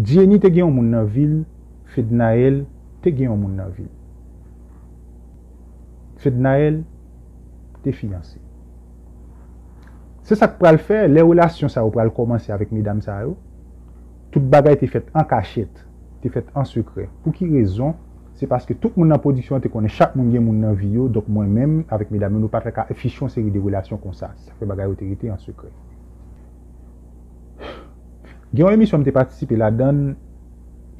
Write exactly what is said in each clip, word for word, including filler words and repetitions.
Jenny te gen yon moun nan vi l, Fednaelle te gen yon moun nan vi l. Fednaelle te fiyanse. Se sa k pral fè, lè relasyon sa yo pral kòmanse avèk medam sa yo, tout bagay te fèt an kachèt, te fèt an sekrè. Pou ki rezon? Se paske tout moun nan pwodiksyon an te konnen chak moun gen moun nan vi yo, donk mwen menm avèk medam yo, nou pa t ka afiche yon seri de relasyon konsa. Sa fè bagay yo te rete an sekrè. Gen yon emisyon m te patisipe ladan l,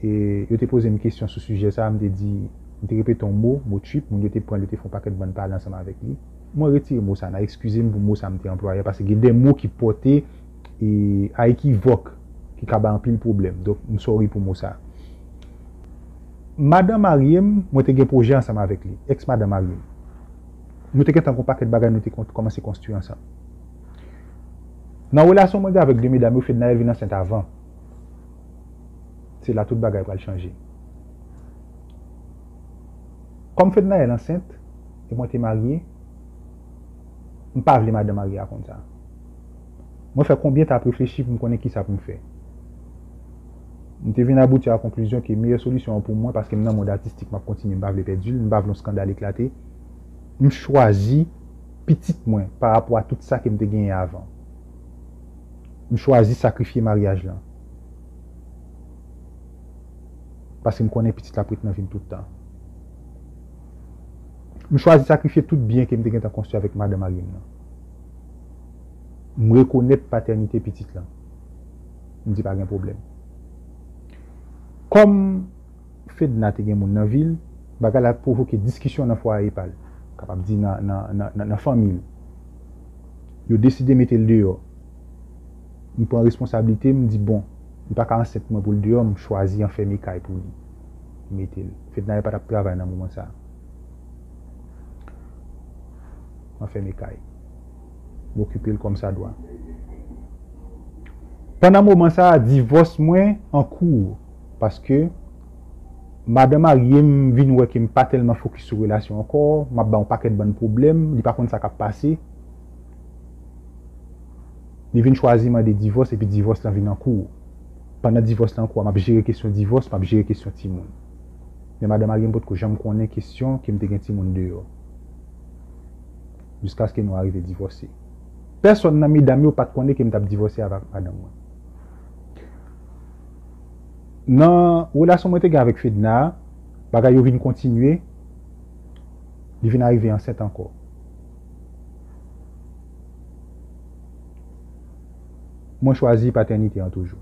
e yo te poze m kesyon sou sijè sa a, m te di, m te repete yon mo, mo trip, moun yo te pran l, yo te fè yon pakèt bann pale ansanm avèk li. Mwen retire mo sa a, n a eskize m pou mo sa a m te anplwaye a, paske gen de mo ki pòte, e, a ekivòk, ki ka bay anpil pwoblèm. Donk, m sòri pou mo sa a. Madan marye m, mwen te gen pwojè ansanm avèk li, èks madan marye m. Nou te gentan gen yon pakèt bagay nou te kon-, kòmanse konstwi ansanm. Nan relasyon mwen gen avèk de medam yo, Fednaelle vin ansent avan. Se la tout bagay pral chanje. Kòm Fednaelle ansent, e mwen te marye, m pa vle madan marye a konn sa. Mwen fè konbyen etap reflechi pou m konnen kisa pou m fè. M te vin abouti a konklizyon ke meyè solisyon an pou mwen, paske m nan mond atistik, m ap kontinye, m pa vle pèdi l, m pa vle yon eskandal eklate. M chwazi pitit mwen pa rapò a tout sa ke m te genyen avan. M chwazi sakrifye maryaj lan. Paske m konnen pitit la ap ret nan vi m tout tan. M chwazi sakrifye tout byen ke m te gentan konstwi avèk madan marye m nan. M rekonèt patènite pitit lan. M di pa gen pwoblèm. Kòm Fedna te gen moun nan vi l, bagay la pwovoke diskisyon nan fwaye pa l. Kapab di nan, nan, nan, nan, nan fanmi l. Yo deside mete l deyò. M pran responsablite, m di, bon, li pa ka ansent mwen pou l deyò, m chwazi anfème kay pou li. M mete l. Fednaelle pa t ap travay nan moman sa a. Anfème kay. M okipe l kòmsadwa. Pandan moman sa a, divòs mwen an kou, paske madan marye m vin wè ke m pa tèlman fokis sou relasyon ankò, m ap bay yon pakèt bann pwoblèm, li pa konn sa k ap pase. Li vin chwazi mande divòs, epi divòs lan vin an kou. Pandan divòs lan an kou a, m ap jere kesyon divòs, m ap jere kesyon timoun. Men madan marye m potko janm konnen kesyon ke m te gen timoun deyò. Jiskaske nou arive divòse. Pèsonn nan medam yo pa t konnen ke m t ap divòse avèk madanm mwen. Nan relasyon mwen te gen avèk Fedna a, bagay yo vin kontinye, li vin arive ansent ankò. Mwen chwazi patènite an toujou.